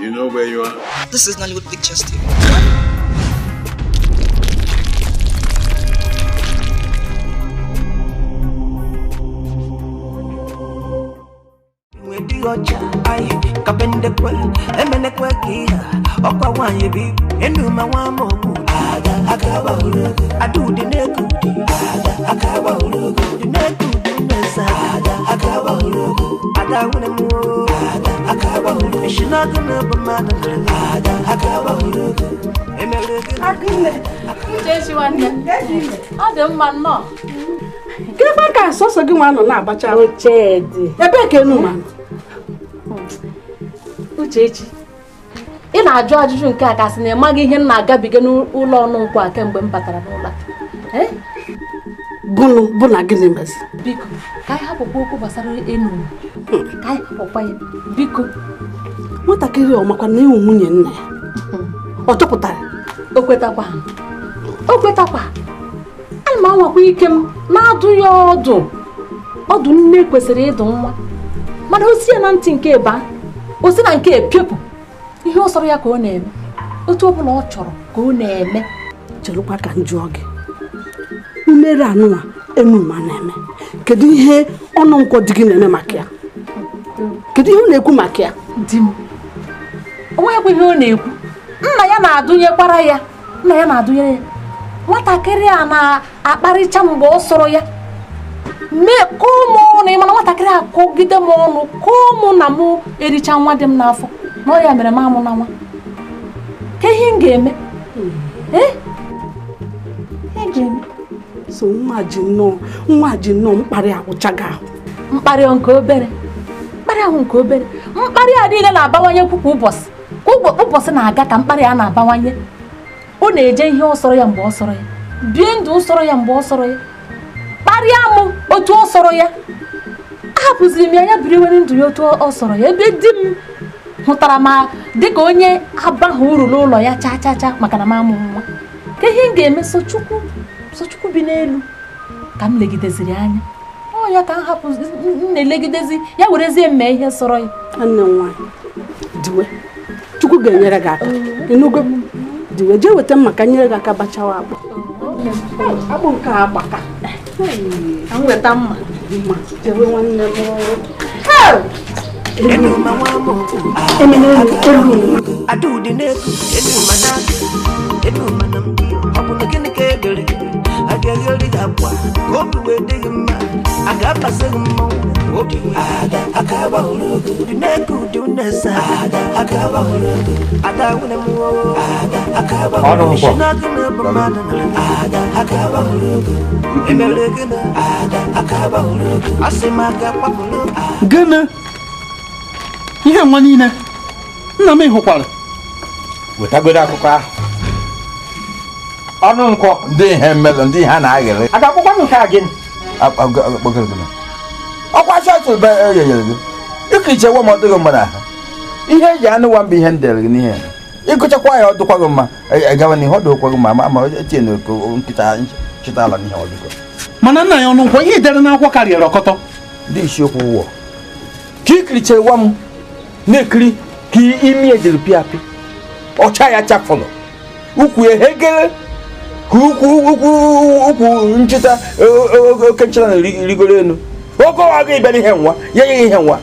You know where you are? This is Nollywood Pictures TV. Ọcha anyị kapendekwe emenekwe ka ihe ọkwa nwaanyị bụ enuma nwa amogbu ada aka gbahụrụ ogo ada ude na-eku ude ada aka gbahụrụ ogo ude na-eku ude mmesa ada aka gbahụrụ ogo ada nwere m ada aka gbahụrụ eshinago na bụ mmadụ mere ada aka gbahụrụ ogo emere gị Uchechi nwanne, ọ dị mma nnọọ. Gịnị ka sọsọ gị nwa nọ na-abacha Ochedị. Ebee ka enuma? Uchechi, ị na-ajụ ajụjụ nke a kasị na ị maghị ihe m na-agabiga n'ụlọ ọnụ nkwụ a kemgbe m batara n'ụlọ a. Bụ na gịnị mezi? Biko, ka anyị hapụkwa okwu gbasara enuma. Ka anyị hapụkwa ya, biko. Nwatakịrị ọ makwa na ịwụ nwunye nna ya? Ọ chọpụtara? O kwetakwa. O kwetakwa. Ana m anwakwa ike m na-adụ ya ọdụ. Ọdụ nne kwesịrị ịdụ nwa. Mana o si ya na ntị nke ba, o si na nke epiopụ. Ihe ọ sọrọ ya ka ọ na-eme. Otu ọ bụla ọ chọrọ ka ọ na-eme. Cherekwa ka m jụọ gị. Mmeri anụnwa enuma na-eme. Kedu ihe ọnụ nkwọ di gị na-eme maka ya? Kedu ihe ọ na-ekwu maka ya? Di m. O nweghịkwa ihe ọ na-ekwu. Nna ya na-adụnyekwara ya. Nna ya na-adụnyere ya. Nwatakịrị a na-akparịcha mgbe ọ sọrọ ya. Mee kụọ m ọnụ, ị mana nwatakịrị a kụgide m ọnụ, kụọ mụ na mụ ericha nwa dị m n'afọ. Na ọ ya mere m amụ na nwa. Ka ihe m ga-eme? Ihe m ga-eme? So nwa ji nnọọ mkparị agwụcha gị ahụ. Mkparị nke obere. Mkparị ahụ nke obere. Mkparị a niile na-abawanye kwa ụbọchị. Kwa ụbọchị na-aga ka mkparị a na-abawanye. Ọ na-eje ihe ọ sọrọ ya mgbe ọ sọrọ ya. Bie ndụ ọ sọrọ ya mgbe ọ sọrọ ya. Kparịa m otu ọ sọrọ ya. Ahapụziri m ya ya biri were ndụ ya otu ọ sọrọ ya. Ebe di m hụtara ma dịka onye abaghị uru n'ụlọ ya chaa chaa chaa maka na m amụ nwa. Ka ihe m ga-eme Sochukwu bi n'elu ka m legideziri anya. Ọ ya ka m hapụ m na-elegidezi ya werezie m mee ihe sọrọ ya. Nwanne m nwaanyị, diwe. Chukwu ga-enyere gị aka. Ịnụgo? Diwe jee weta mma ka nyere gị aka bachawa akpụ. Akpụ nke a agbaka. Ka m weta mma. Mma, jewe nwanne m. Enuma nwa amogbu ada ude na-eku enuma na-aka enuma na mdi ọ bụ na gịnị ka edere gị? A ga-egheri gị akwa ka obi wee dị gị mma. A ga-abasa gị mmọnwụ obi wee ada aka gbahụrụ ogo ude na-eku ude unesa ada aka gbahụrụ ogo ada nwere m ada aka gbahụrụ ogo eshinago na bụ mmadụ nara ada aka gbahụrụ ogo emere gị na ada aka gbahụrụ ogo asị m aka kwapụrụ gịnị? Ihe nwa niile nna m hụkwara. Wetagodo akụkọ ahụ. Ọnụ nkwọ ndị ihe mmelụ ndị ha na-aghịrị. A ga-akpọkwa nke a gịnị? Ọkwa chọọchị bụ eyeyere gị. Ịkiricha nwa m ọ dịghị mma n'ahụ. Ihe eji anụ nwa mbụ ihe m dere gị n'ihe. Ịgụchakwa ya ọ dịkwa gị mma. Gawa n'ihe ọ dịkwa gị mma ma etinye na nkịta chịta ala n'ihe ọ dịkwa. Mana nna ya ọnụ nkwọ ihe dere n'akwụkwọ karịrị ọkọtọ. Ndị isiokwu ụwa. Ka ikiricha nwa m na-ekiri ka imi ejiri pịa apị. Ọcha ya chafụrụ. Ukwu ehegere ka ukwu nchịta oke nchịta na-rigoro elu. Oge ọwa gị bịara ihe nwa ya nye ihe nwa.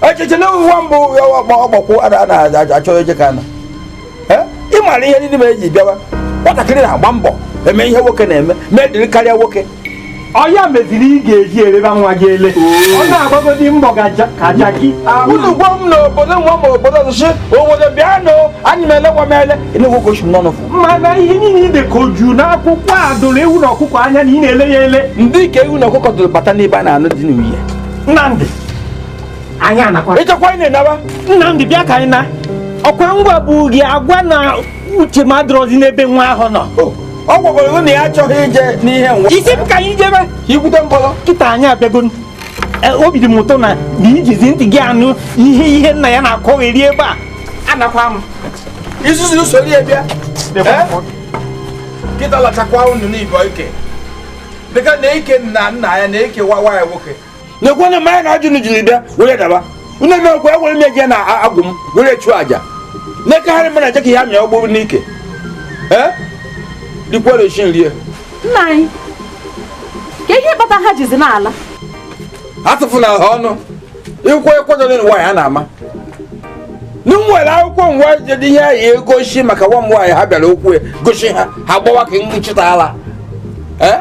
Echiche na nwa mbụ ọgbakwu a na-achọ eje ka ana. Ị maara ihe niile mere eji bịawa. Nwatakịrị na-agba mbọ eme ihe nwoke na-eme mee dịrị karịa nwoke. Ọ ya meziri ị ga-eji ereba nwa gị ele. Ọ na-agbagodi mbọ ka jaki. Unu gwa m n'obodo nwa ma obodo ọzọ obodo bịa nụ anyị m ele nwa m ele enugwu gosi m n'ọnụ fụ. Mana ihe niile ide ka oju n'akwụkwọ a dụrụ ewu na ọkụkọ anya na ị na-ele ya ele. Ndị ka ewu na ọkụkọ dụrụ bata n'ebe a na-anụ dị n'uhie. Nnamdị anyị anakwa. Ịchọkwa anyị na-enaba. Nnamdị bịa ka anyị na. Ọkwa ngwa bụ gị agwa na uche m adịrọzi n'ebe nwa ahụ nọ. Ọ gwagoro na ya achọghị ije n'ihe nwa. Isi m ka anyị jebe. Ikwute mbọlọ. Kịta anyị abịago. Obi dị m ụtọ na ijizi ntị gị anụ ihe ihe nna ya na-akọgheri ebe a. Anakwa m. Isuzu usoro ya bịa. Kịta lachakwa unu n'ibe ike. Dịka na ike nna nna ya na ike nwa ya nwoke. Nekwe na mmanya na ajụ jiri bịa were daba. Unu emekwa ewere m eje na agwụ m were chụọ aja. N'ekegharị mmadụ aje ka ihe amịa ọgbụ n'ike. Ee? Dịkwara esi nri. Nna anyị, ka ihe kpata ha jizi n'ala? Atụfula ha ọnụ. Ịkwụ ekwadoro nwaanyị a na-ama. N'ụmụ nwere akwụkwọ ngwa jede ihe anyị egosi maka nwa m nwaanyị ha bịara okwu gosi ha ha gbawa ka nchịta ala. Ee?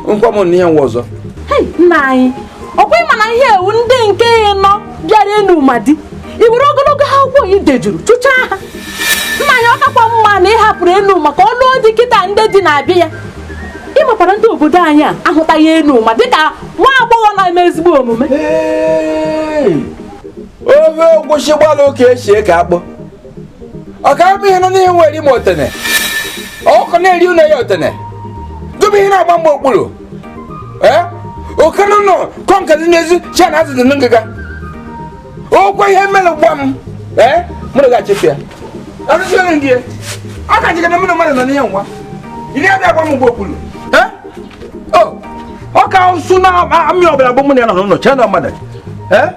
Nkwa m na ihe nwa ọzọ. Hei, nna anyị, ọkwa ịma na ihe ewu ndị nke nọ bịara enu ma di. I were ogologo akwụkwọ ị dejuru chụchaa ha. Nna anyị, ọ kakwa mma na ị hapụrụ enu maka ọnụ dị kịta ndị dị na-abịa ya. Ị makwara ndị obodo anyị a ahụtaghị enu ma dịka nwa agbọghọ na-eme ezigbo omume. Ofe ogwusi gbalụ ka esi eke akpụ. Ọ ka bụ ihe nọ n'ihe nwere ime otene. Ọkụ na-eri ụlọ ya otene. Dobe ihe na-agba mgbe okpuru. Ee? Oke nọ nọ kọnka dị n'ezi chi na azụ dị n'ngịga. Okwe ihe mere gwa m. Ee? Mụ na ga-achịpụ ya. Arụsịrị gị. A ka jikere mụ na mmadụ nọ n'ihe nwa. Ị abịa agba m mgbe okpuru. Ee? O! Ọ ka nsụ na amị ọbụla bụ mụ na ya nọ n'ụlọ chi na mmadụ. Ee?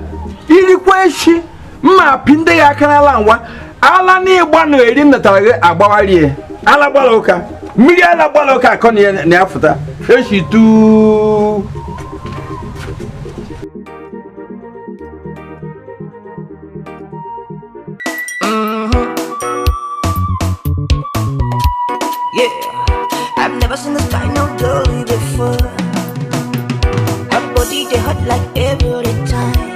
Irikwa echi mma pị ndị ya aka n'ala nwa ala n'ịgba na eri m natara gị agbawarie ala gbara ụka mmiri ala gbara ụka akọ na ya fụta echi tuu. Yeah, I've never seen this kind of girl before. Her body they hot like every time.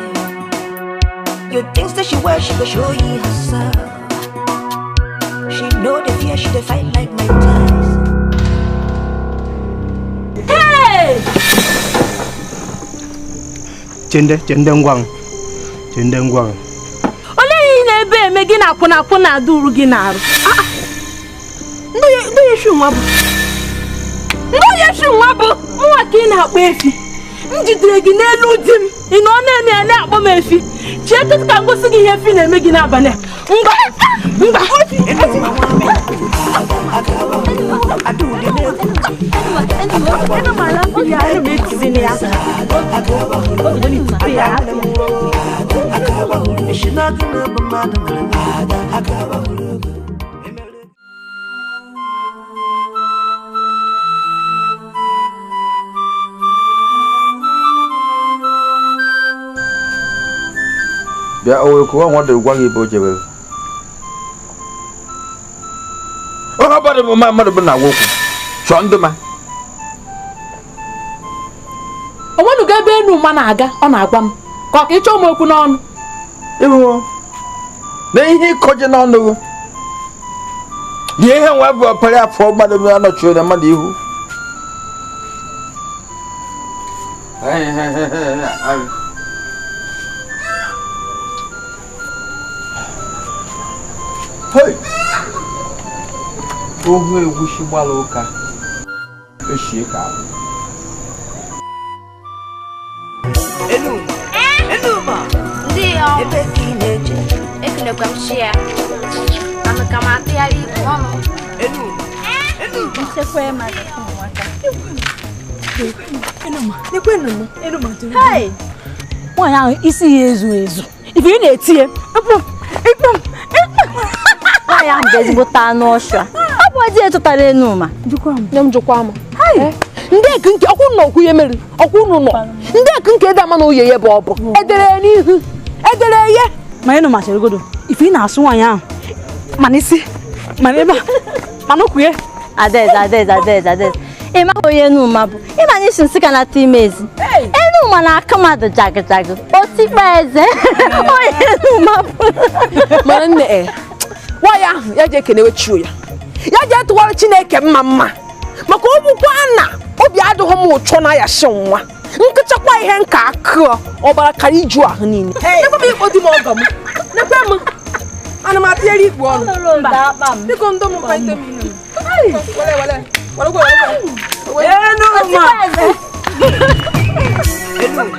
You think that she wear, she go show you herself. She know the fear, she dey fight like my ties. Hey! Chende, chende ngwang. Chende ngwang. Ole ihe na-ebe eme gị na akwụna akwụna aduru gị na-arụ. Ah! Ndo yeshi nwa bụ. Ndo yeshi nwa bụ. Mụnwa ka ị na-akpọ efi. M jidere gị n'elu di m. Ị nọ na-eme ya na-akpọ m efi. Chee ka m gosi gị ihe efi na-eme gị n'abalị a. Ngwa! Ngwa! Bịa owe kuwa nwa gwa gị ebe o jebere. Ọ bụrụ bụ mmadụ bụ na agwa okwu chọọ ndụ ma o nwenugo ebe enu ma na-aga ọ na-agwa m ka ọ ka ịchọ m okwu n'ọnụ. Ịhụ na ihe ịkọje n'ọnụ gị ihe nwa bụ ọpara afọ mmadụ bụ anọchiri na mmadụ ihu. Hey! Ohu egwusi gbara ụka eshie ka ahụ. Ndio. Ekelekwa m chi ya. Amaka m atụgharị ikwu ọnụ. Hey! Nwaanyị ahụ isi ya ezu ezu. Ife ị na-eti ya. Nwaanyị ahụ bụ ezigbote anụ ọsha. Ọ bụ ezi etụtara enu ma. Nne m jụkwa m. Ndị eke nke ọkwụ nọ okwu ya mere ọkwụ nụ nọ. Ndị eke nke ede ama na oye ya bụ ọ bụ. Edere ya n'ihu. Edere ya. Ma enu ma cheregodo. Ife ị na-asụ nwaanyị ahụ. Mana isi, mana ebe a, mana okwu ya. Adaeze, Adaeze, Adaeze, Adaeze. Ị maghị onye Enuma bụ. Ị ma na isi nsị ka na-ata ime ezi. Enuma na-aka mmadụ jagụ jagụ. Otikpa eze. Onye Enuma bụ. Mana nne e. Nwaanyị ahụ ya ji ekenewe chi ya. Ya ji etụwara Chineke mma mma. Maka ogbukwa na obi adịghị m ụchọ na ya shi nwa. Nkịchakwa ihe nka akụọ ọbara kara iju ahụ niile. Nekwe m ikpo di m ọgọ m. Nekwe m. Ana m atịnyere ikpu ọnụ. Biko ndo m kwente m inu. Wele wele. Wele wele. Enuma!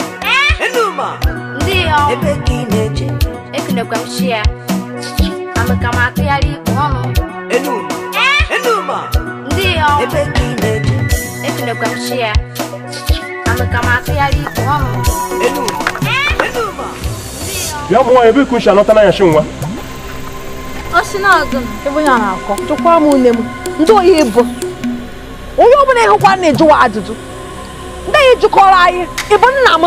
Enuma! Ndio. Ebe ka ị na-eje? Ekelekwa m chi ya. Amaka m atụgharị ikwu ọnụ. Enuma! Enuma! Ndio. Ebe ka ị na-eje? Ekelekwa m chi ya. Amaka m atụgharị ikwu ọnụ. Enuma! Enuma! Bịa ụmụ nwaanyị ebe ka uche anọta n'anya shi nwa. Ebe onye a na-akọ jụkwa m nne m ndị oyi bụ onye ọbụla ịhụkwa na-ejụwa ajụjụ ndị anyị jụkọrọ anyị ịbụ nna m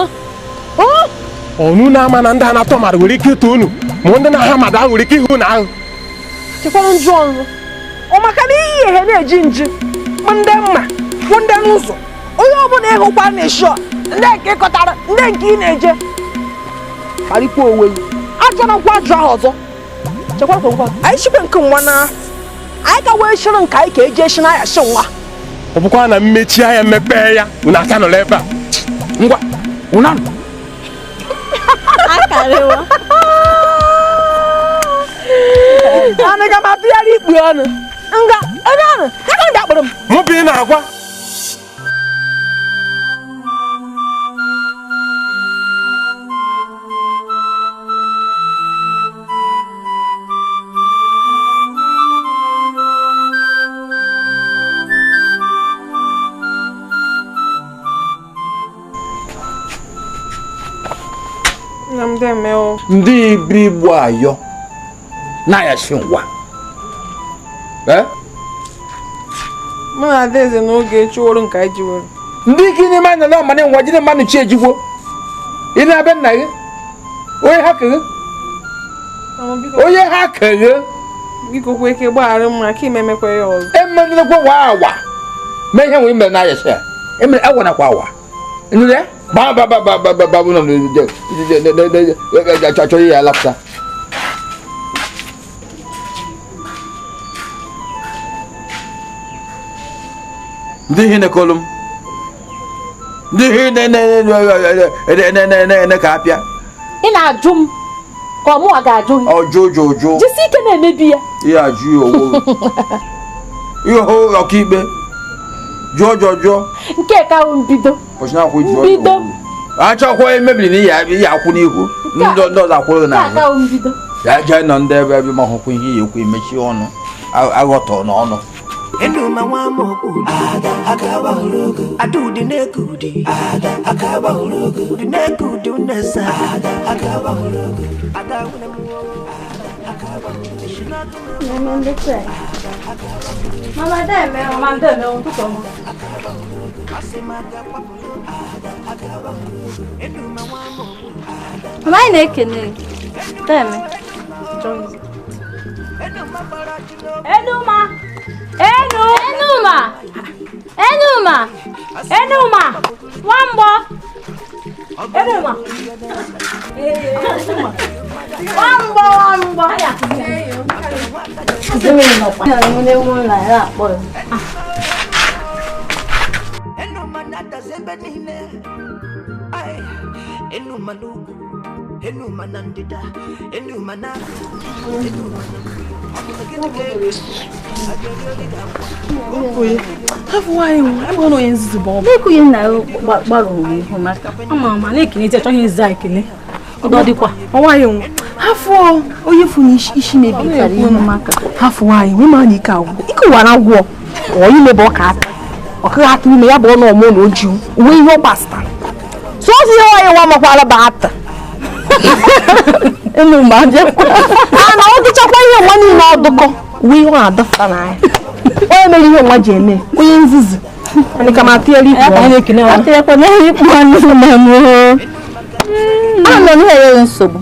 ọnụ na-ama na ndị a na-atọ mmadụ nwere ike ịtụ unu ma ndị na-aha mmadụ ahụ nwere ike ịhụ na ahụ chekwara njụ ọnụ ọ maka na iyi ihe na-eji nji ndị mma kwụ ndị n'ụzọ onye ọbụla ịhụkwa na-eshi ndị nke ịkọtara ndị nke ị na-eje kparịkwa onwe gị ajụra nkwa ajụ ahụ ọzọ chekwara kwa anyị chikwe nke nwa na anyị ka wee shiri nke anyị ka eji eshi na ya shi nwa ọ bụkwa na mmechi anya mmepe ya unu aka nọrọ ebe a ngwa ụna anaghị m atụgharị ikpu ọnụ nga ebe ahụ ya ka ndị akpọrọ m mụ bụ ị na-agwa Ndị ibi igbo ayọ na-ayachi ngwa mụ na Adaeze n'oge chụrụ nke anyị jiwere ndị gịnị ma nọ n'ọmanị ngwa jide mmanụ chi ejigbo ị na-abịa nna gị onye ha keghe onye ha keghe biko kwe ike gbaghara m maka ime emekwa ya ọzọ emenekwa wa awa mee ihe nwere mere na-ayachi ya emere awanakwa awa nụ ya ba ba ba ba ba ba ba achọrọ ya alapụta ndị ihe na-ekolu m ndị ihe na-ene ka apịa ị na-ajụ m ka ọ mụnwa ga-ajụ gị ọjụ jụ jụ jisi ike na-emebi ya ihe ajụ ya owo ihe hụ ọkaikpe jụọ jụọ jụọ nke ka mbido mbido achọkwa emebiri na ihe akwụ n'ihu ndị ọzọ akwụrụ n'azụ ya jee nọ ndị ebe ebe ma hụkwa ihe ya ekwu emechi ọnụ aghọtọ n'ọnụ Enuma nwa mokpu ada aka gbahụrụ ada ụdị na-eku ụdị ada aka gbahụrụ ụdị na-eku ụdị unesa ada aka gbahụrụ ada nwere m aka gbahụrụ Mama deme, mama deme, ụtụtụ ọma. Mama anyị na-ekene. Deme. Enuma. Enu. Enuma. Enuma. Enuma. Nwamgbọ. Enuma. Nwamgbọ nwamgbọ. Afọ onye fụ isi mebiri afọ nwaanyị nwe ma na ike agwụ ike ụwa na agwọ ọ ime bụ ọka ata ọkụghị atụ ime ya bụ ọnụ ọmụ na oji uwe ihe ọ gbasara sọsọ ihe nwaanyị nwa makwara bụ ata a na ọ dịchakwa ihe nwa niile ọdụkọ uwe ihe ọ na-adọfụta n'anya onye mere ihe nwa ji eme onye nzuzu ka m atụnyere ikpu ọnụ nsogbu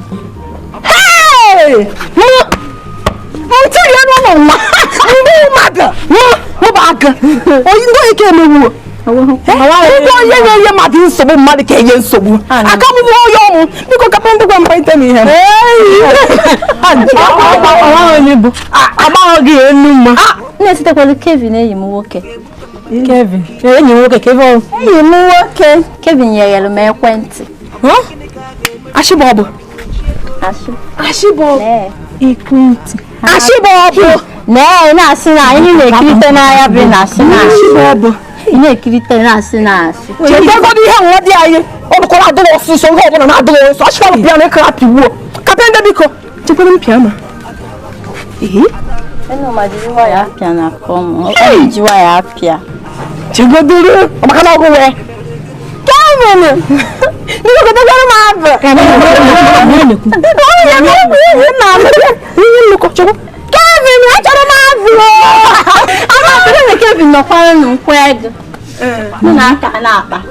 ntị ya n'ụlọ nwa ndị mmadụ mụba aka onye ndị onye ka emewuo ndị onye na-enye mmadụ nsogbu mmadụ ka enye nsogbu aka m bụ onye ọmụ biko kapa ndị gwa mkpa ite m ihe agbaghọ gị enu mma na-esitekwala Kevin enyi m nwoke Kevin enyi m nwoke Kevin enyi m nwoke Kevin nyere m ekwentị ashịbọbụ ashịbọbụ ekwentị ashịbọbụ nee na-asị na anyị na-ekirite n'anya bụ na-asị na ashịbọbụ ị na-ekirite na-asị na asị chetegodo ihe nwa dị anyị ọ bụkwara adụrụ ọsịsọ ihe ọbụla na-adụrụ ọsọ achịkwara pịa na ịkara pịgbuo kapịa ndị biko chekwara m pịa ma Enuma jiri waya apịa na akọ m ọ ji waya apịa chegodoro maka na ọgụ wee Kevin biko gotekwara m abụ. Anọkwara m nkwa ego. Mụ na aka na-akpa.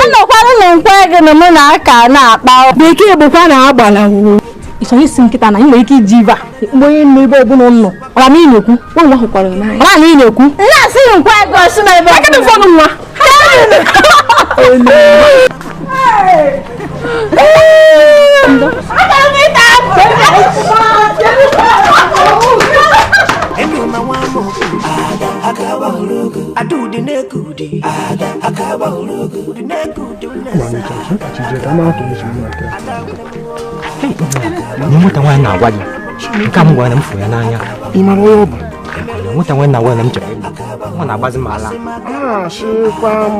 Anọkwara m nkwa ego na mụ na aka na-akpa. Bekee bụkwa na agbala wo. Ị chọrọ isi nkịta na ị nwere ike iji ibe a mgbe onye nọ ebe ọbụla nọ ọra na ị na-ekwu nwa hụkwara n'anya ọra na ị na-ekwu na-asị nkwa ego si na ebe akadị fọnụ nwa. Nwata nwaanyị na-agwa gị nke a m gwara na m fụrụ ya n'anya. Ị mara onye ọ bụ? Nwata nwaanyị na-agwa na m chọrọ ịlụ. Nwa na-agbazi m ala. Asịkwa m.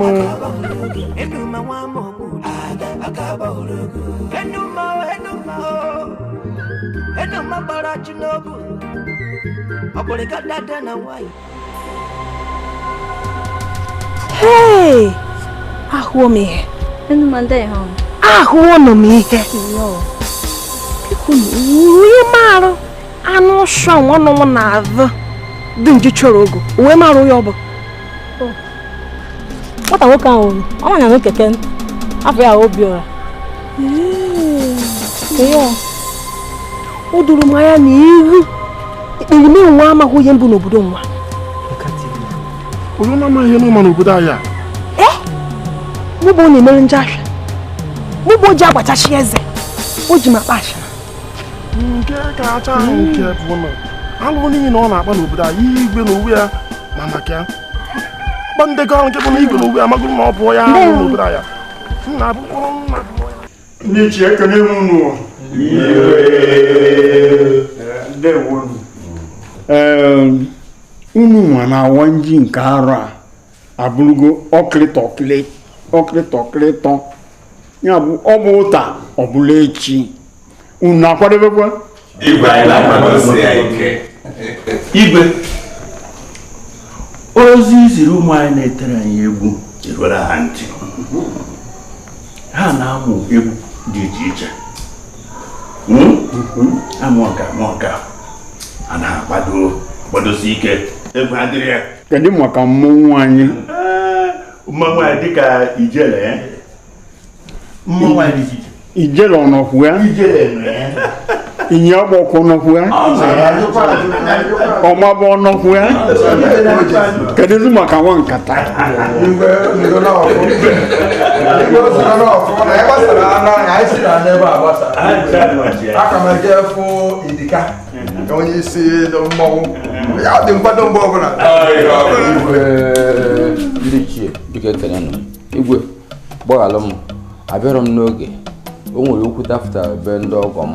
Hey! Ahụọ m ihe. Ahụọ nọ m ihe. Uwe marụ anụ ụsọ nwanne m na-azụ dị nje chọrọ ogo uwe marụ ya ọ bụ nwata nwoke ahụ ọ ma na keke afọ ya Obiora. O doro m anya na ihu ikpirime nwa amaghị onye mbụ n'obodo nwa. Onye na-amaghị ihe n'ụma n'obodo anyị a? Mụ bụ ọ na-emere nje ahịa, mụ bụ o ji agbachachi eze, o ji m akpa achara. Nke kacha nke bụ na alụ niile ọ na-akpa n'obodo anyị igwe na owu ya ma maka ya ọkpa ndekọ ahụ nke bụ na igwe na owu ya amagoro ma ọ bụ ya ahụ n'obodo anyị nna abụkwụrụ nna. Ndị ichie ekene m unu. Unu nwa na-awa nji nke arọ a abụrụgo ọkịrịtọkịrịtọ ya bụ ọ bụ ụta ọ bụla echi. Unu akwadebekwa? Igwe anyị na-akwadosi ya ike. Igwe, ozi iziri ụmụ anyị na-etere anyị egwu eruola ha ntị. Ha na-amụ egwu dị iche iche. Amụ ọka a na-akwado kwadosi ike. Egwu adịrị ya. Kedu maka mmọnwụ anyị? Mmọnwụ anyị dịka ijele ya. Mmọnwụ anyị dị iche iche. Ijele ọnọkwu ya? Inye ọgbọkwụ ọnọkwu ya? Ọmabụ ọnọkwu ya? Kedụzi maka nwa nkata? Aka m eje fụ Idika onye isi mmọnwụ ya dị nkwado mgbe ọbụla. Ndị ichie biko ekele nụ. Igwe gbaghalụ m, abịarọ m n'oge. O nwere okwu dapụtara ebe ndị ọgọ m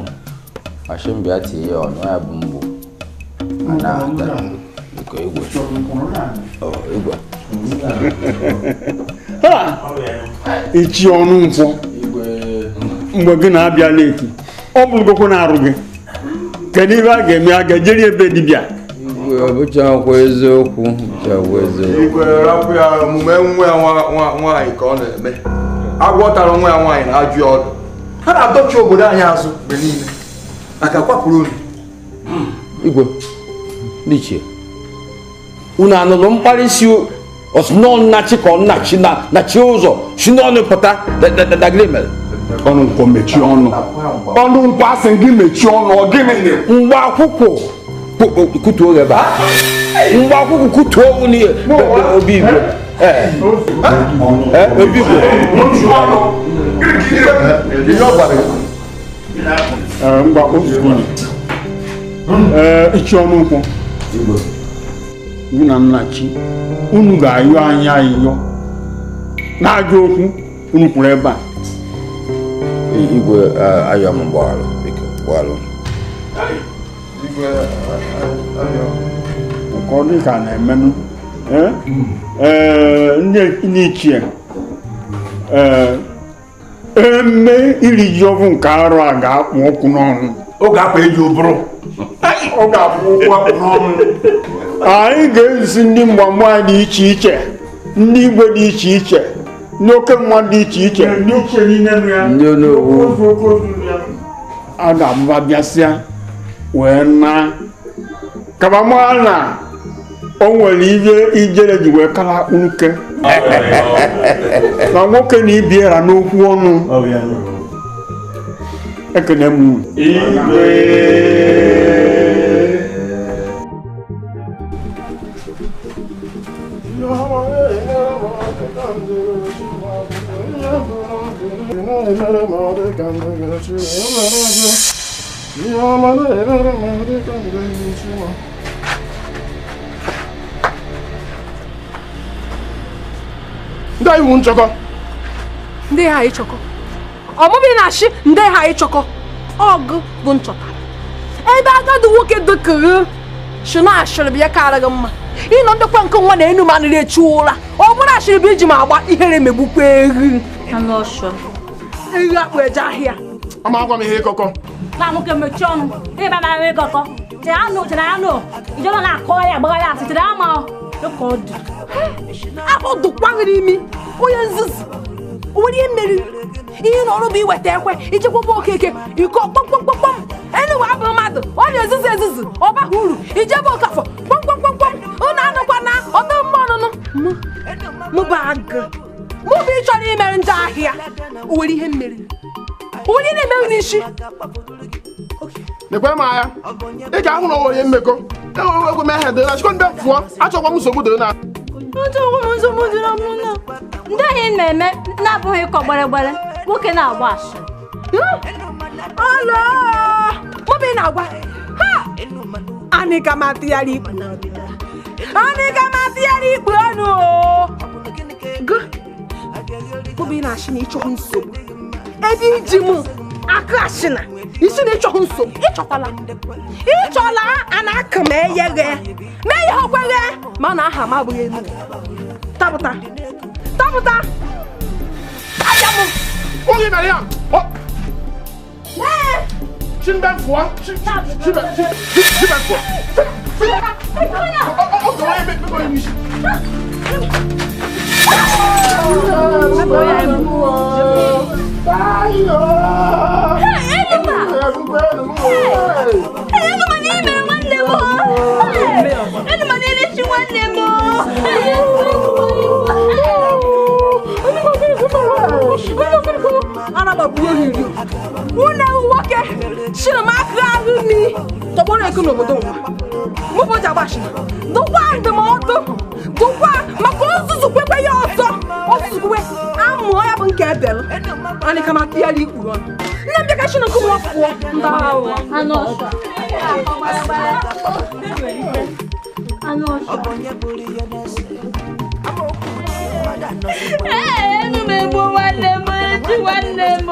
ashimbịa tie ya ọnụ ya bụ mgbu. Igwe. Igwe. Ichi ọnụ nkwọ mgbe gị na-abịa leti ọ bụrụgokwu na-arụ gị kedu ibe a ga-eme a ga-ejeri ebe dibịa? Igwe ọ bụchakwa eziokwu Igwe rapụ ya omume nwa ya nwaanyị ka ọ na-eme. Agwọ tara nwa ya nwaanyị na-ajụ ya ọdụ. Ha na-adọchi obodo anyị azụ mgbe niile maka kwapụrụ unu. Igwe ndị ichie unu anụrụ mkparị si ọsịnọnnachi ka ọnnachi na chi ụzọ si n'ọnụ pụta dagịrị mere. Ọnụ nkwọ mechie ọnụ. Ọnụ nkwọ asị gị mechie ọnụ ọ gịnị? Mgbe akwụkwọ kutuo ebe a. Mgbe akwụkwọ kutuo n'ihe obi igwe. Obi igwe. Ngwa ozugbo ichi ọnụ nkwọ gị na nnachi unu ga-ayọ anyị ayịyọ na-ajọ okwu unu kwuru ebe a. Igwe ayọ m gbaghalụ biko gbaghalụ. Nke ọ dị ka na-emenụ ndị ichie eme iri ji ọbụ nke arụ a ga-akpụ ọkụ n'ọnụ. Ọ ga-akpa eji ụbụrụ. Ọ ga-akpụ ụkwụ akpụ n'ọnụ. Anyị ga-ezi ndị mgbamgba dị iche iche, ndị igwe dị iche iche, ndị oke mmadụ dị iche iche, ndị ochie niile nụ ya, ndị onowu a ga-abụba bịasịa wee na kabamara na O nwere ihe ijere ji wee kara nwoke na nwoke na ibiera n'okwu ọnụ. Ekene m unu. Igwe. Ndị anyị wụ nchọkọ. Ndị ha ịchọkọ. Ọmụmụ na-achị ndị ha ịchọkọ. Ọgụ bụ nchọtara. Ebe agadi nwoke dịkịrị shi na ashịrị bụ ya kara gị mma. Ịnọ ndekwa nke nwa na enu ma nri echu ụra. Ọ bụrụ ashịrị bụ iji ma agba ihere megbukwa ehi. Ehi akpụ eje ahịa. Ama agwa m ihe ịkọkọ. Na nwoke mechie ọnụ. Ịba mara m ịkọkọ. Chere anụ chere anụ. Ijọba na-akọ ya agbagha ya asị chere ama. Dịka ọ dị. Afọ dụkwa gị n'imi. Onye nzuzu. O nwere ihe meriri. Ihe na ọrụ bụ iweta ekwe ichekwaba okeke iko kpọmkpọmkpọm. Enugwu abụ mmadụ ọ na-ezuzu ezuzu ọ baghị uru ijebe okafọ kpọmkpọmkpọm. Unu anụkwa na ọdụ mma ọnụnụ. Mụ bụ agụ. Mụ bụ ịchọrọ imere njọ ahịa. O nwere ihe meriri. O nwere ihe na-emerụ n'isi. Nekwe m anya. Ị ga-ahụ na o nwere mmekọ. Enwere m ehe dịrị na chikọ ndị fụọ. Achọkwa m nsogbu dịrị na. Ndị anyị na-eme na-abụghị ịkọ gbere nwoke na-agba asịrị. Ọlọ! Mụ bụ ị na-agwa. Ha! Anyị ga m atụgharị ikpu. Anyị ga m atụgharị ikpu ọnụ o. Gụ. Mụ bụ ị na-achị na ịchọghị nsogbu. Ebe iji mụ akụ ashịna isi na ịchọghị nsogbu. Ịchọkwala. Ịchọla a na-akụ ma eye ghe. Ma eye ha kweghe. Ma na aha m abụghị enu. Tapụta. Tapụta. Aja m. Oge mere ya. Chimbe fụọ. Chimbe fụọ. Ọ ga onye mekọ onye n'isi. Enuma n'ime nwanne m. Enuma n'elechi nwanne m. Ana m abụ ohiri. Unu nwoke shiri m aka ahụ mi tọgbọrọ eke n'obodo nwa. Mụ bụ ji agbashina. Dụkwa ndụmọdụ. Dụkwa maka ozuzu kwekwe ya ọzọ. Ozuzu kwekwe amụọ ya bụ nke ebel. Anyị ka m atụgharị ikpuru ọnụ. Nne m bịa ka shiri nke nwa pụọ. Ndị ahụ. Anụ ọsọ. Anụ ọsọ. Ee, enu m egbu nwanne m, echi nwanne m.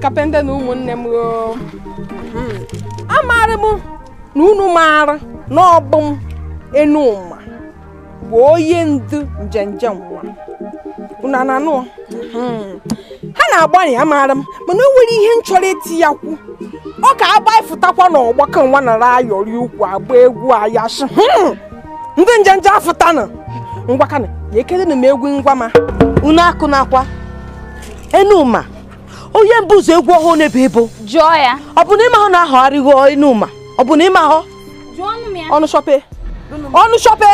Kapende na ụmụnne m amaara m na unu maara na ọ bụ m Enuma bụ onye ndu njenje nwa unu na-anụ ha na-agbanị amaara m mana o nwere ihe m chọrọ iti ya kwu ọ ka agbaịfụtakwa na ọgbakọ nwa nara ayọrị ukwu agba egwu ayashi ndị njenje afụtanụ ngwakana ya ekelenu m egwu ngwa ma unu akụ na akwa Enuma onye mbụ ụzọ egwu ọhụụ n'ebe ebo jụọ ya ọ bụ na ịma hụ na ahọgharịghị Enuma ọ bụ na ịma hụ ọnụ shọpe ọnụ shọpe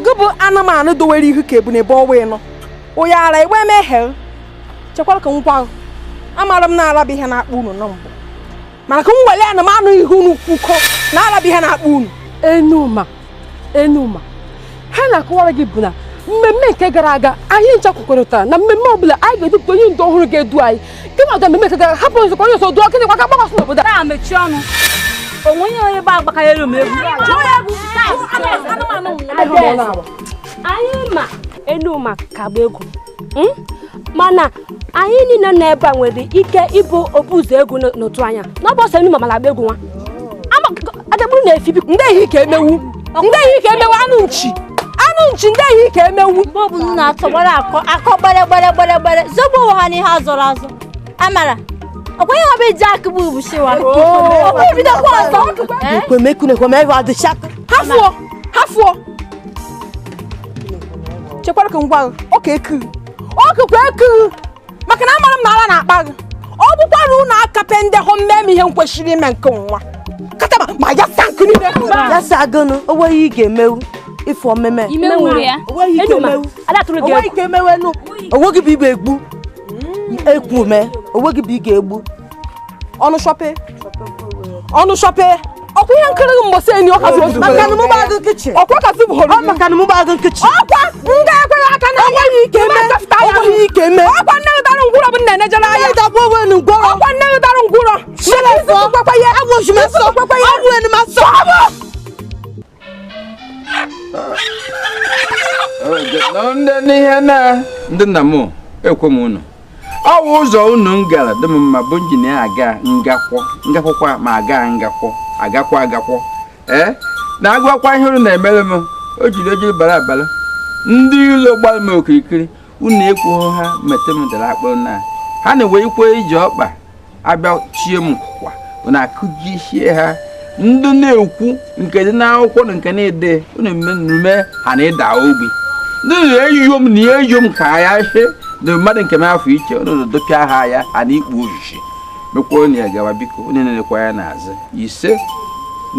gị bụ anụmanụ dowere ihu ka ebu na ebe ọwa ịnọ onye ara egbe emeghe chekwara ka nkwa ahụ amara m na-araba ihe na-akpọ unu na mbụ mana ka m were anụmanụ ihu unu kwukọ na-araba ihe na-akpọ unu. Enuma Enuma ha na-akọwara gị bụ na mmemme nke gara aga anyị ncha kwekọrịtara na mmemme ọbụla anyị ga-edupụta onye ndu ọhụrụ ga-edu anyị kemgbe mmemme nke gara hapụ nzukọ onye ọzọ duo gịnị kwa ka gbakọsị n'obodo a mechie ọnụ onwe onye onye gba agbakarịrị m egwu. Anyị ma Enuma ka gba egwu mana anyị niile nọ ebe a nwere ike ịbụ obu ụzọ egwu n'otu anya na ọ bụ ọsọ Enuma mara agba egwu nwa adagburu na-efi biko ndị ehi ka emewu ndị ehi ka emewu anụ nchi ndị ehi ka emewu mgbe ọ bụla na-atọgbara akọ gbere gbere gbere gbere zọgbu onwe ha n'ihe azọrọ azọ amara ọkwa ihe ọ bụ iji akụgbu ubushiwa ọkwa ebidokwa ọzọ ha fụọ chekwara ka ngwa ọka eku ọkụkwa eku maka na amara m na ara na-akpa gị ọ bụkwara unu akape ndị hụ mmemme ihe nkwesịrị ime nke nwa kata ma ya sa nkụ niile ya sa gụnụ o nweghị ị ga-emewu ịfụ omeme onweghị ike emewenu onweghị bụ igbe egbu ekwu me onweghị bụ ị ga-egbu ọnụ shọpe ọkwa ihe nkiri mgbọsị enyi ọkazi ọkwa ọkazi bụ horo maka na mụ gbagụ nkịchị ọkwa ndị ekweghị aka na enweghị ike eme enweghị ike eme ọkwa nne gị dara ngwụrọ bụ nna enejere anya ọkwa nne gị dara ngwụrọ n'ihe na ndị nna m ekwe m unu ọ bụ ụzọ unu m gara dị m mma bụ injinia aga ngakwọ ngakwọkwa ma aga ngakwọ agakwa agakwọ ee na-agwakwa ihe unu na-emere m o jiri ojiri bara abara ndị ilo gbara m okirikiri unu ekwughị ha mete m dara akpụrụ na ha na-ewe ikwe iji ọkpa abịa chie m kwa unu akụjisie ha ndị na-ekwu nke dị n'akwụkwọ na nke na-ede unu emume ha na-ịda ogbi ndị na-eyiyo m na eyiyo m ka ya she na mmadụ nke m afọ iche unu dopịa ha ya ha na ikpu ojiji mekwa unu ya gawa biko unu na-elekwa ya n'azụ ise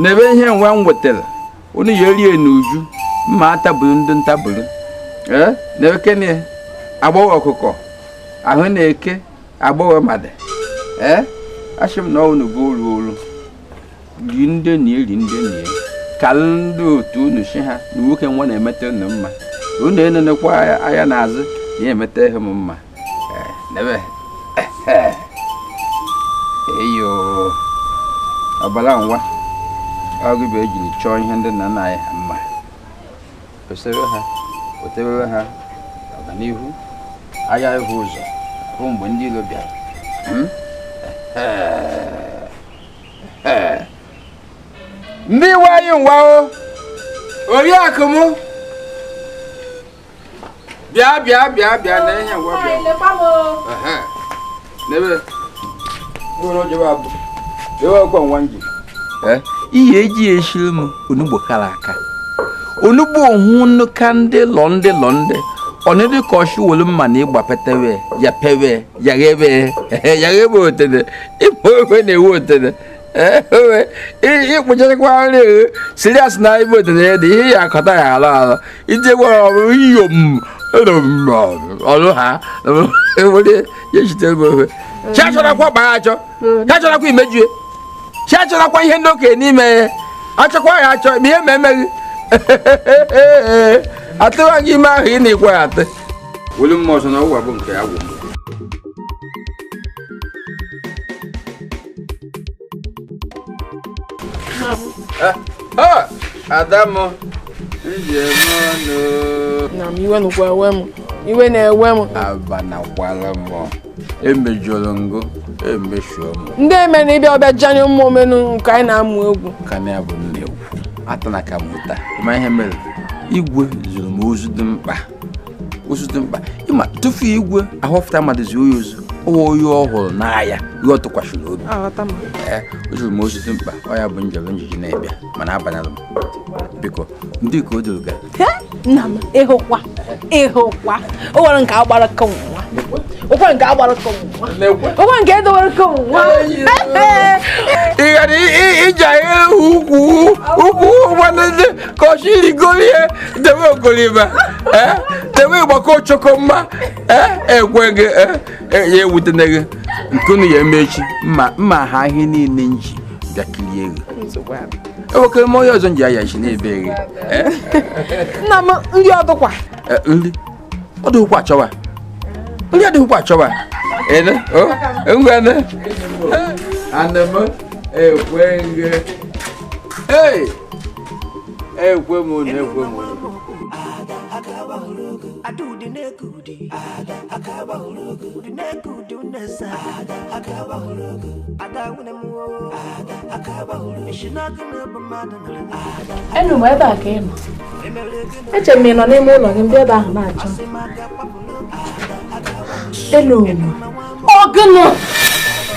n'ebe ihe nwa m wetara unu ya erie n'uju mma ataburu ndị ntaburu ee na-ekene agbọghọ ọkụkọ ahụ na-eke agbọghọ mmadụ ee asị m na unu bụ olu olu ri ndị na eri ndị na ka ndị otu unu si ha na nwoke nwa na-emete unu mma unu enenekwa anya n'azụ na emete ihe m mma eyo ọbara nwa ọgụ bụ ejiri chọọ ihe ndị nna nna anyị ha mma kwesịrị ha wetebere ha ọganihu agha ịhụ ụzọ hụ mgbe ndị iro bịara ndị iwe anyị nwa o oriakụ m bịa bịa bịa bịa na ihe ngwa bịa n'ebe ihe eji eshiri m onugbo kara aka onugbo ohun ka ndị lọ ndị lọ ndị ọnịdị ka ọchị wolu mma na ịgba petewe ya pewe ya ghebe ya ghebe otene ịkpọ ofe na-ewu otene ịkpụchakwa nri eghe sirias na ibe otene ya dị ihe ya akọta ya alọ alọ ije gwara ọrụ iyom ọrụ ha were ya echitere m ofe chi achọrakwa kpa ya achọ chi achọrakwa imejue chi achọrakwa ihe ndị okenye n'ime ya achọkwa ya achọ ma ihe ma emeghị atụwa gị ime ahụ ị na-ekwe ya atụ welu mma ọzọ na ọgwụ bụ nke agwụ Adamu na m iwe nụkwa ewe m iwe na-ewe m abanakwala m emejọrọ ngụ emechuo m ndị eme na ịbịa ọbịa janye ụmụ omenu nke anyị na-amụ egwu ka na ya bụ nna egwu atana ka m ụta ịma ihe mere igwe zụrụ m ozu dị mkpa ozu dị mkpa ịma tufu igwe ahọpụta mmadụ zuo ya ozu ọwa onye ọhụrụ n'ahịa ihe ọ tụkwasịrị obi ee o zụrụ m ozu dị mkpa ọ ya bụ njem njiji na-ebịa mana abanala m biko ndị ka o doro ga nna m ịhụkwa ịhụkwa o nwere nke agbara ka nwa o nke agbara ka nwa o nwere nke edowere ka nwa ị ghara iji ukwu ukwu ụgbọndị ka ọchị rigorie debe ogoliba debe ịgbakọ ochoko mma ekwe gị ya ewutene gị nkunu ya emechi mma mma ha ihe niile nji bịa kirie gị ewekere m onye ọzọ nji aya isi na-ebe gị nna m nri ọdụkwa nri ọdụkwa achọwa nri adịghịkwa achọwa ene o ngwane ana m ekwe gị ei Ekwe m na ekwe m. Enu m ebe a ka ị nọ. Eche m ị nọ n'ime ụlọ gị mgbe ebe ahụ na-achọ m. Enu m. Ọgụnụ!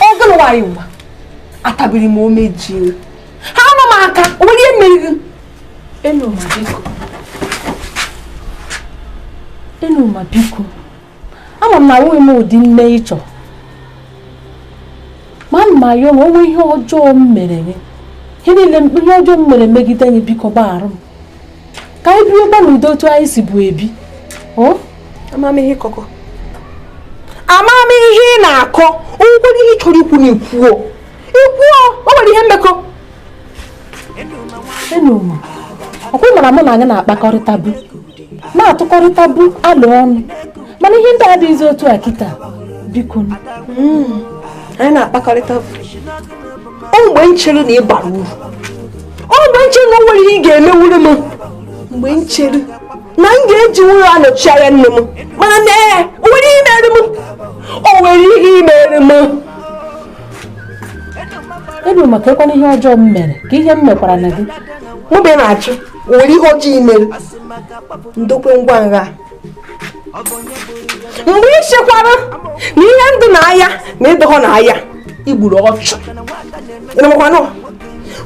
Ọgụnụ nwanyị nwa. Atabiri m omeji. Ha nọ m aka, o nwere ihe mere gị. Enu m biko. Enu m biko. Ama m na ahụghị m ụdị nne ị chọrọ. Ma ana m ayọ ma o nwee ihe ọjọọ m mere gị. Ihe niile ihe ọjọọ m mere megide gị biko gbaghara m. Ka anyị biri gba n'udo otu anyị si bụ ebi. O? Ama m ihe ịkọkọ. Ama m ihe ị na-akọ. O nwekwara ihe ị chọrọ ikwu na ikwuo. Ikwuo, o nwere ihe mmekọ. Enu m. Ọkwa ị mara mụ na anyị na-akpakọrịta bụ. Na-atụkọrịta bụ alụ ọnụ. Mana ihe ndị adịghịzi otu a kịta. Biko. Anyị na-akpakọrịta bụ. O mgbe m chere na ị bara uru. O mgbe m chere na o nwere ihe ị ga-emewuru m. Mgbe m chere na m ga-eji ụlọ anọchi anya nne m. Mana nee, o nwere ihe mere m. O nwere ihe mere m. Enu maka ekwana ihe ọjọọ m mere ka ihe m mekwara na gị. Mụ bụ na-achụ, o nwere ihe ọjọọ ị mere. Ndokwe ngwa ngha. Mgbe ị chekwara na ihe ndụ na-aya na ịdọghọ na-aya, i gburu ọchụ.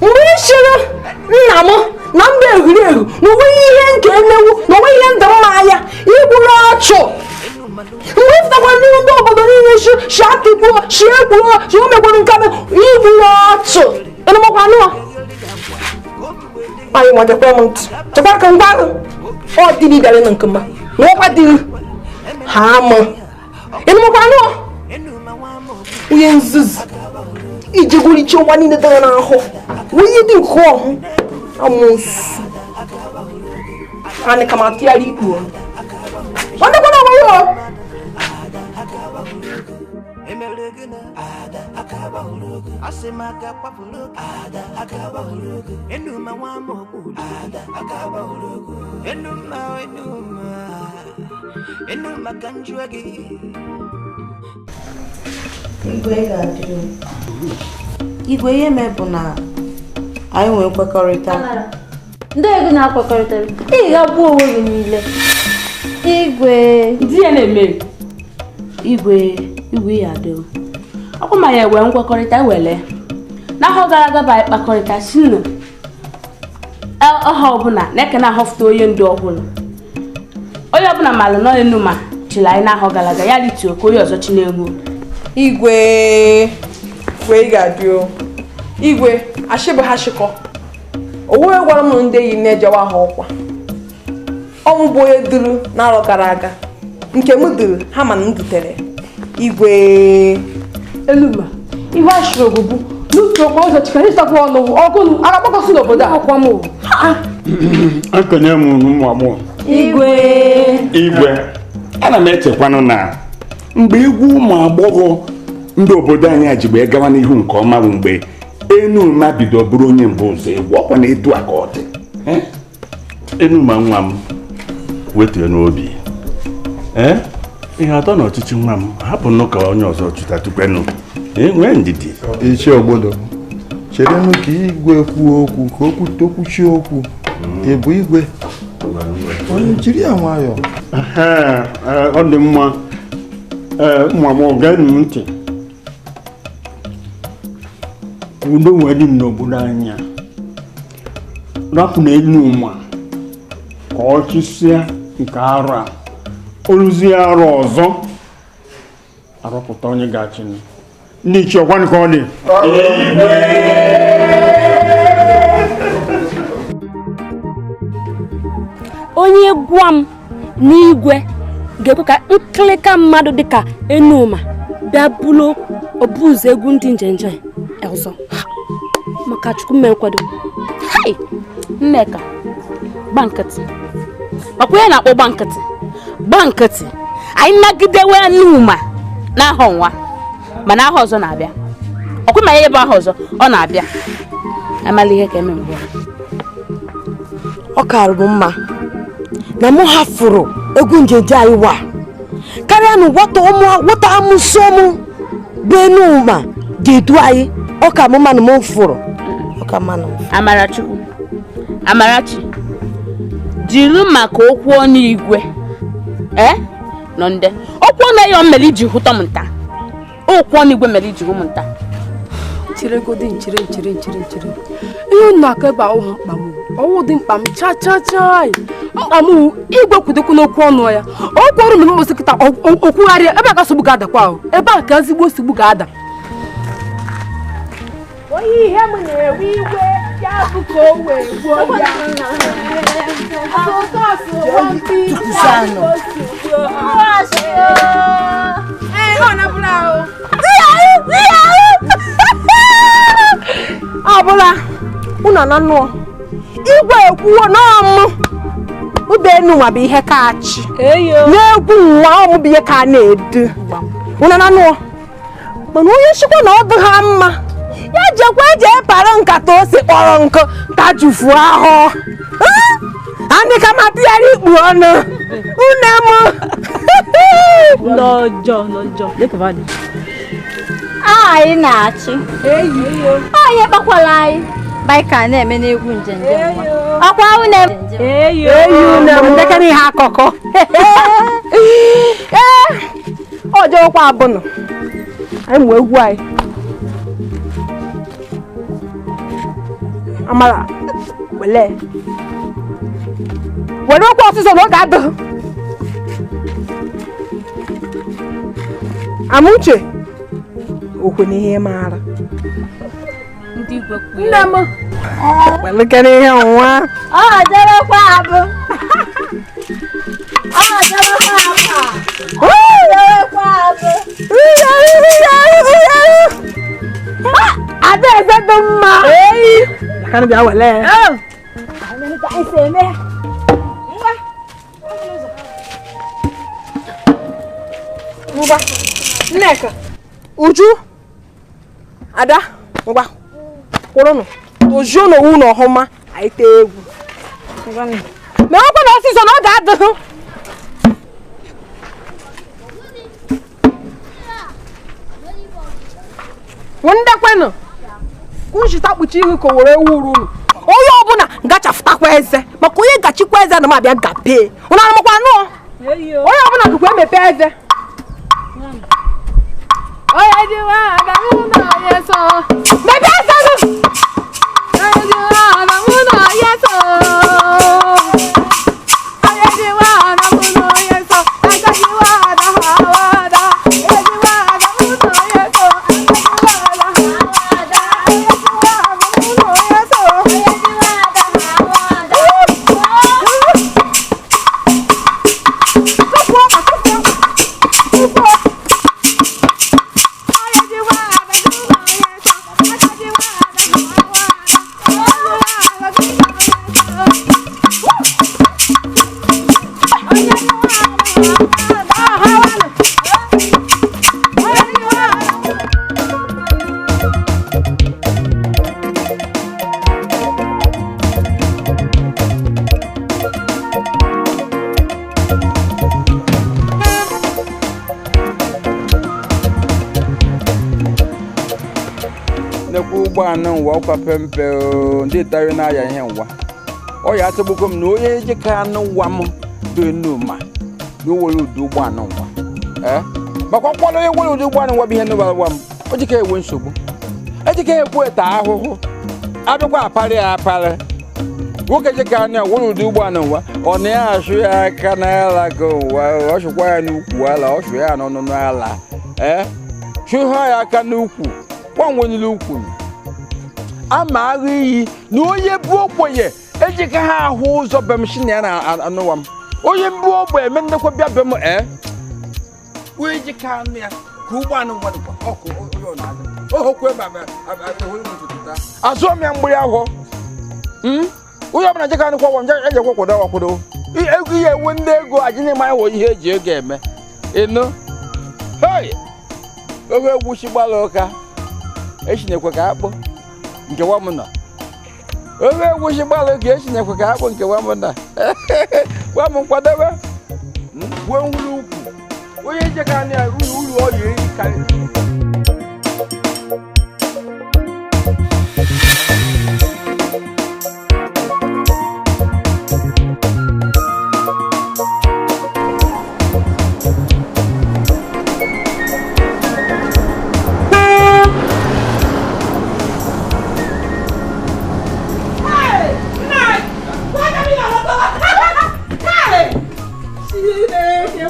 Mgbe ị chere nna m na mba egwuregwu na onweghị ihe nke emewu na onweghị ihe ndụ mma aya, i gburu ọchụ. Mgbe ị fụtakwara n'ihu ndị obodo niile shi atịgbuo, shi egbuo, shi o megburu nke i gburu ọchụ. Ịnụmakwanụ? Anyị nwa gekwe m ntị. Chekwara ka ngwa ahụ. Ọ dị gị bịara nke mma. Na ọkwa dị ha ama. Ịnụmakwanụ? Onye nzuzu. Iji gwurichi ụwa niile dara n'ahụ. Onye dị nke ọhụ. Amoosu. Anyị ka ma tụgharị ikpu ọnụ. Ọ dịkwa na ọgbara o. Igwe ga-adị. Igwe ihe mee bụ na anyị nwee nkwekọrịta. Ndị ego na-akwekọrịtara, ị ga-agbuo onwe gị niile. Igwe. Di ya na-eme. Igwe, igwe ya adị. Ọkwa ma ya enwe nkwekọrịta ewele. N'ahọ gara aga bụ anyị kpakọrịta si na ọha ọbụla na-eke na-ahọfụta onye ndu ọhụrụ. Onye ọbụla malụ nọ enu ma chịrị anyị n'ahọ gara aga ya rituo ka onye ọzọ chi na-egwu. Igwe, igwe ị ga-adị o. Igwe, ashị bụ ha shịkọ. Owe gwara m ndị enyi na-ejewa ha ọkwa. Ọnwụ bụ onye duru n'arọ gara aga. Nke m duru, ha ma na m dutere. Igwe. Eluma, ihe ashịrị ogbugbu n'utu okwu ụzọ chikere ịsakwa ọnụ ọgụ agakpọkọsị n'obodo a. Ọkwa m. Ekenye m ụmụ agbọghọ. Igwe. Igwe, ana m echekwanụ na mgbe egwu ụmụ agbọghọ ndị obodo anyị ji wee gawa n'ihu nke ọma bụ mgbe Enuma bido bụrụ onye mbụ ụzọ egwu ọkwa na etu a ka ọ dị. Enuma nwa m wetuo n'obi. Ihe atọ na ọchịchị nwa m hapụnụ ka onye ọzọ chụta tukwenụ. Nwee ndidi. Ichie Ogbodo, cherenụ ka igwe kwuo okwu ka okwu tokwuchie okwu. Ị bụ igwe? Onye jiri ya nwayọọ. Ọ dị mma. Ụmụ agbọghọ geenụ m ntị. Ka udo wee dị n'obodo anyị a. Rapụ na Enuma ka ọ chịsịa nke arụ a. Oluzie arụ ọzọ arọpụta onye ga-achị. Ndị ichie ọkwanụ ka ọ dị. Onye gwa m n'igwe ga-ekwe ka nkịlịka mmadụ dịka Enuma bịa bụrụ obuụzọ egwu ndị njenje ọzọ. Maka Chukwu mee nkwado. Hai! Nneka, gba nkịtị. Ọkwa ya na-akpọ gba nkịtị. Gba nkịtị. Anyị nagidewe Enuma n'ahọ nwa. Mana aha ọzọ na-abịa. Ọkwa ma ya ebe aha ọzọ ọ na-abịa. Amala ihe ka eme mbụ. Ọ karụ m mma na mụ hafụrụ egwu njeje anyị wa karịa na nwata amụsọ m bụ Enuma ga-edu anyị. Ọ ka m mma na mụ fụrụ. Ọ ka mma na m. Amarachukwu, Amarachi, jiri maka okwu ọnụ igwe nọ nde okwu ọnụ ya mere iji hụta m nta. Okwu ọnụ igwe mere iji hụ m nta. Chere godi nchere nchere nchere nchere. Ihe unu aka ebe ahụ mkpa m. Ọwụ dị mkpa m cha cha cha. Mkpa m igwe kwudekwu n'okwu ọnụ ya. Okwu ọrụ mere mkposi kịta okwugharịa ebe a ka nsogbu ga-adakwa ahụ. Ebe a ka ezigbo nsogbu ga-ada. Onye ihe m na-ewe iwe ya bụ ka o wee gbuo ya. Ọbụla unu na nnụọ igwe ekwuo n'ọmụ ube Enuma bụ ihe ka achị na-egwu nwa ọmụ bụ ihe ka na-edu unu na nnụọ mana onye nchịkwa na ọ dị ha mma ya jekwa jee para nkata ose kpọrọ nkụ tajufu ahụ andị ka ma tụgharị ikpu ọnụ une m lọ́jọ́ lọ́jọ́ lẹ́kọ̀ọ́ dị. Anyị na-achị onye kpakwala anyị baịka na-eme n'egwu njenje ọkwa une eyi une m ndekere ihe akụkọ ee ọjọọkwa abụnụ anyị mụ egwu anyị. Amara, wele were okwu ọsịsọ na oge adịghị. Amuche okwe n'ihe maara nne m welekere ihe nwa ọ dịrịkwa abụ ọ dịrịkwa abụ ọ dịrịkwa abụ. Adaeze dị mma. Kana bịa wele. Ngwa. Nneka. Uju. Ada, ngwa. Kwụrụnụ. Tojuo n'owu na ọhụma anyị tee egwu. Ma ọkwa na ọsịsọ na ọ ga-adịghị. Ndekwenụ kunjita kpuchi ihu ka were ewu uru unu. Onye ọbụla gachafụtakwa eze maka onye gachikwa eze na m abịa gapee unu arụmakwa nụọ onye ọbụla gụkwa emepe eze. Mepee eze gị. Ụgbọala nwa ọkwa pempe ndị tari na-aya ihe nwa ọ ya atụgbukọ m na onye ejika anụ nwa m dị Enuma na o nwere ụdị ụgbọala nwa makwa nkwado onye nwere ụdị ụgbọala nwa bụ ihe nụbara nwa m o jika enwe nsogbu ejika ekwu eta ahụhụ abịakwa aparị ya aparị nwoke jika anụ ya nwere ụdị ụgbọala nwa ọ na ya asụ ya aka n'ala ka ụwa ọ sụkwa ya n'ukwu ala ọ sụ ya n'ọnụnụ ala chụha ya aka n'ukwu gbanwenyere ukwu ama agụ iyi na onye bụ ogbenye ejika ha ahụ ụzọ be m si na ya na-anụwa m onye mbụ ogbenye eme ndekwa bịa be m onye jika anụ ya ka ụgbọ anụ mmadụ ọkụ onye ọ na-azụ ohokwu ebe azụọ m ya mgbịrị ahụ onye ọbụla jika anụ kwọgwọ m ejekwa kwado akwado ego ihe ewe ndị ego ajị na-eme wụ ihe eji ego eme ịnụ hei oge egwu chi gbara ụka echinekwe ka akpụ nke nwa m nọ Ofe egwusi gbalụ ka esinyekwa ka akpụ nke nwa m na gwa m nkwadebe gwuo nwuru ukwu onye jeka anya uru ọ yi eri karị.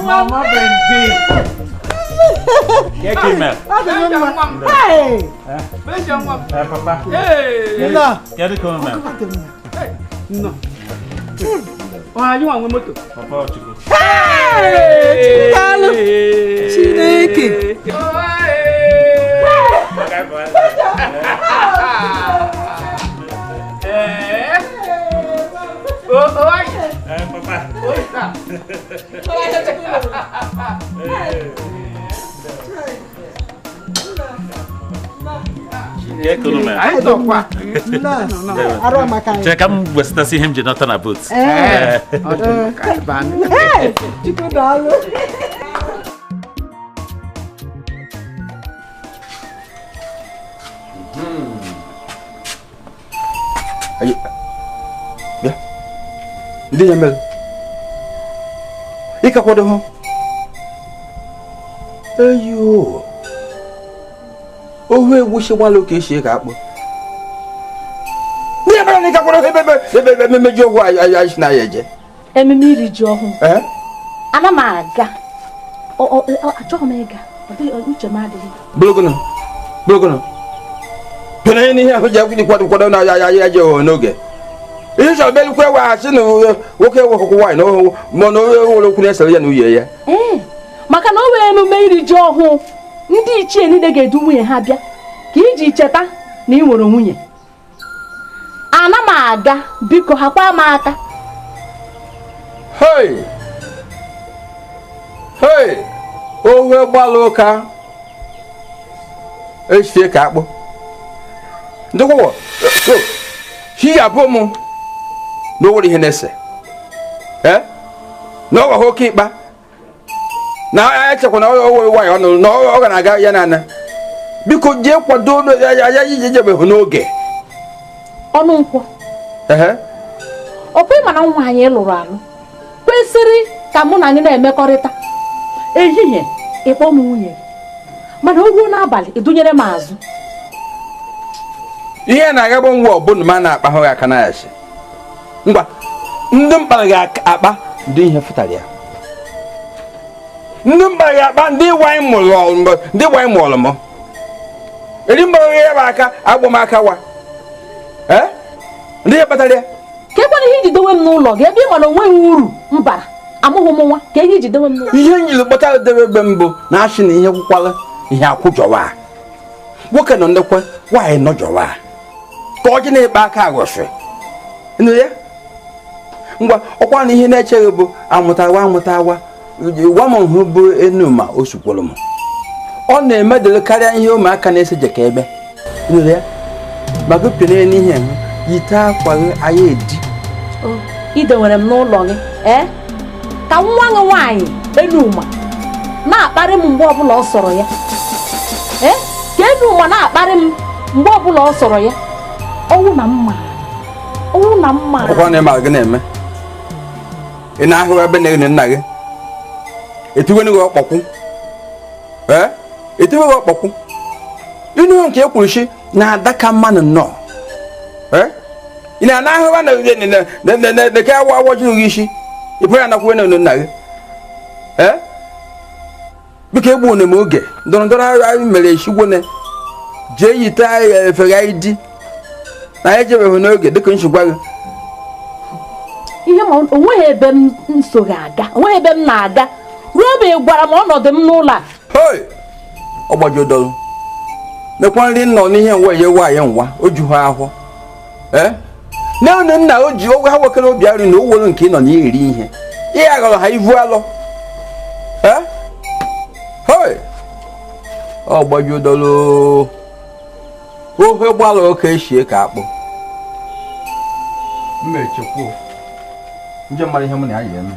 Mama Benji. Keke mel. Hey. Eh papa. Hey. Na. Kedu ka mel? No. Oh, anyị nwa nwe moto. Papa Ochukwu. Hey! Daalụ. Chineke. Eh papa. Chere ka m wesịtasị ihe m ji nọta na boot. Ndị ya mere ị ka kwado hụ eyo ohu egwusi gbalụ ka esi ka akpụ ndị ya mere na ị ka kwado ebe ebe ememe ji ọhụụ anyị na ya eje ememe iri ji ọhụụ. Ana m aga, achọghị m ịga, uche m adịghị. Bụrụgụnụ pere n'ihe ahụ ji akwụkwọ kwado kwado na ya ya je n'oge ihe chọrọ belukwe weghachi na nwoke ewekọkwa nwaanyị na ohu ma na onye nwere okwu na-esere ya na nwunye ya. Ee, maka na o nwere emume iri ji ọhụụ ndị ichie niile ga-edu nwunye ha bịa ka iji cheta na ị nwere nwunye. Ana m aga, biko hakwa m aka. Hei hei ohu gbalụ ụka echie ka akpụ ndị kwụwọ chi ya bụ mụ na o nwere ihe na-ese na ọ ghọghọ oke ịkpa na echekwa na o nwere nwaanyị ọ nụrụ na ọ ga na-aga ya na biko jee kwado ya ije jebeghị n'oge. Ọnụ nkwọ ọkwa ịma na nwa anyị lụrụ alụ kwesịrị ka mụ na anyị na-emekọrịta ehihie ịkpọ m nwunye gị, mana o ruo n'abalị ịdụnyere m azụ. Ihe na-agagba ngwa ọbụna ma na-akpa hụ aka na ya ngwa ndị mkpara ga-akpa ndị ihe fụtara ya ndị mkpara ga-akpa ndị wanyị mụrụ m eri mgbara ya bụ aka agbọ m aka wa ndị ihe kpatara ya. Ka ekwana ihe iji dowe m n'ụlọ gị ebe ị ma na onweghị uru m bara, amụghị m nwa, ka ihe iji dowe m n'ụlọ. Ihe njiri kpọtara debe ebe mbụ na achị na ihe kwụkwala ihe akwụjọwa nwoke nọ ndekwe nwaanyị nọjọwa ka ọ ji na-ekpe aka aghọsị nụ ya ngwa ọkwa na ihe na-echeghị bụ amụtawa amụtawa gwa m hụ bụ enu ma o sukwuru m ọ na-emedere karịa ihe ụmụaka na-ese jeka ebe nụ ya maka pịnye n'ihe yite akwa gị anya edi idewere m n'ụlọ gị ee ka nwa gị nwaanyị Enuma na-akparị m mgbe ọbụla ọ sọrọ ya ee ka Enuma na-akparị m mgbe ọbụla ọ sọrọ ya. Ọnwụ na mma ọnwụ na mma ọkwa na ịma gị na-eme ị na-ahụ ebe na nna gị etiweni gị ọkpọkwụ ee etiwe gị ọkpọkwụ ịnụ nke e kwuru shi na-adaka mmanụ nnọọ ee ị na-ana ahụwa na ka awa awọjuru gị isi ịpụ ya nakwuwe na nna gị ee biko egbu m oge ndọrọ ndọrọ anyị mere eshigwone jee yite efere anyị di na anyị ejebeghị n'oge dịka nchịkwa gị. Ihe ma onweghị ebe m so ga-aga, onweghị ebe m na-aga ruo mgbe ị gwara m ọnọdụ m n'ụlọ a. Hei ọ gbajodoro mekwa nri nọ n'ihe nwa enye nwaanyị nwa o ju ha ahụ ee nne nna o ji ha nwekere obi arụ na o were nke ị nọ na-eri ihe ihe aghọrọ ha ivu alọ ee hei ọ gbajodoro ofe gbalụ oke eshie ka akpụ. Mma echekwuo. Nje mara ihe mụ na ya yi eme.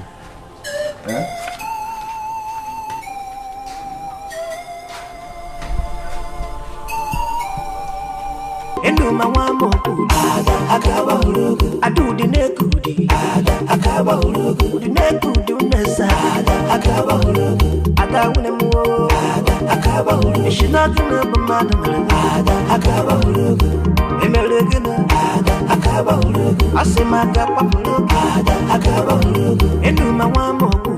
Enuma nwa m okwu aka gbahụrụ ada ụdị na-eku ụdị aka gbahụrụ ụdị na-eku ụdị unesa aka gbahụrụ ada nwunye m aka gbahụrụ esi n'ọkụ na bụ mmadụ mere aka gbahụrụ emere gị na aka gbahụrụ asị m aka kpapụrụ aka gbahụrụ enuma nwa m okwu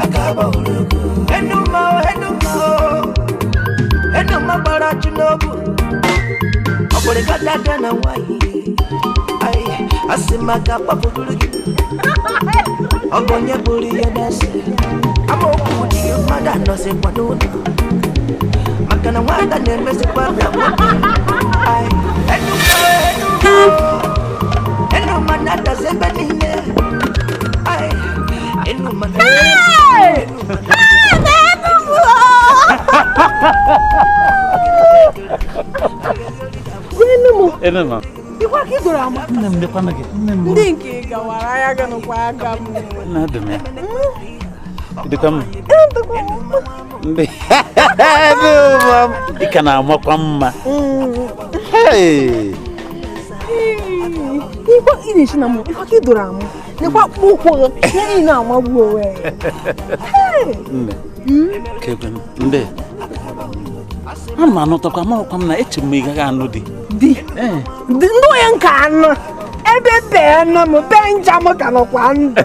aka gbahụrụ enuma enuma enuma gbara chi n'obu ọkwere na nwanyị asị m aka kpapụrụ gị ọ bụ onye bụrụ ihe na-ese amaokwu dị gị mmadụ anọzikwa n'ụlọ maka na nwata na-emezikwa ka nwoke enuma na-adazi ebe niile enuma Enuma. Ikwa ka idoro ama. Nne m lekwana gị. Nne m. Ndị nke gawara anya gị nụkwa aka m. Nna dị m ya. Dịkwa m. Ndị. Enuma m. Ị ka na-amakwa mma. Hey. Ikwa ị na-echi na mụ. Ikwa ka idoro ama. Nekwa akpụkpọ ụkwụ gị. Ihe niile amagbu onwe ya. Nne. Kekwe m. Ndị. Ana m anụtakwa amaghịkwa m na eche m ị gaghị anụ di. Di? Ndị onye nke anụ ebe bee nọ m bee nja m ka nọkwa ndụ.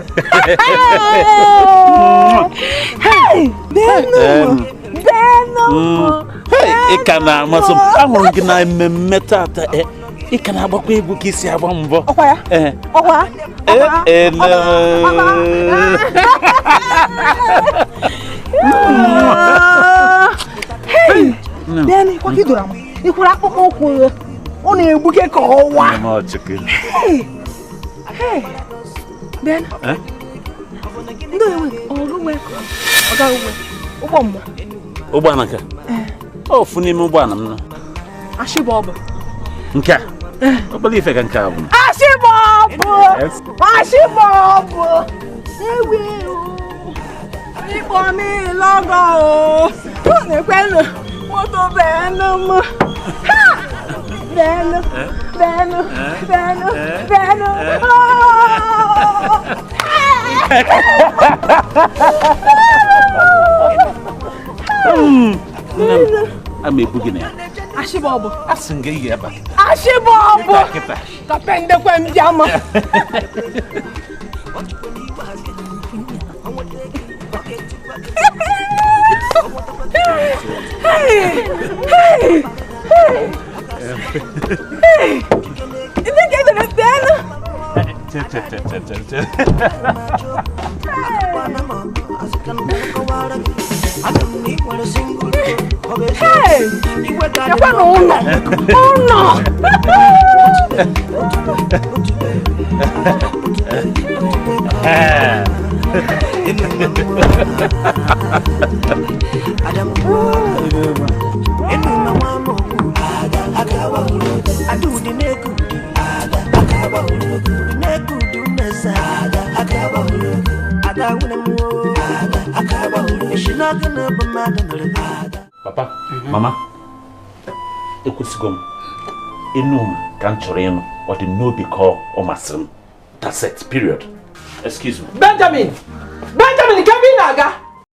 Ị ka na-amasị m ahụrụ gị na mmemme tata ị ka na-agbakwa egwu ka isi agba mbọ. Ọkwa ya? Ọkwa? Hey! Bịanụ, kwa ka ị doro ama. Ị kwara akpụkpọ ụkwụ ya. Ọ na-egbuke ka ọwa. Hey! Bịanụ. Ndị onye nwe ọgụ nwe ọ gaghị nwe ụgbọ mmụọ. Ụgbọala nke? Ofu n'ime ụgbọala m nọ. Ashị bụ ọ bụ. Nke a? Obere ife ka nke a bụ. Ashị bụ ọ bụ! Ashị bụ ọ bụ! Ewi ịkpọ m ịlọgọ o! Ọ na-ekwenụ moto bịanụ m! Ha! Bịanụ! Bịanụ! Bịanụ! Bịanụ! Nne m, a ma ebu gị na ya. Ashị bụ ọ bụ. Asị m gị iyi ebe a. Ashị bụ ọ bụ. Ka pendekwe m bịa ma. Hey! Hey! Hey! Hey! Ndị ka edere teenụ. Che che che che che che. Hey! Ekwe na ụlọ! Ụlọ! Papa, mama, ekwesịgo m Enuma ka m chọrọ ịnụ ọ dị n'obi ka ọ masịrị m. That's it, period. Excuse me. Benjamin! Benjamin, nke ebe ị na-aga?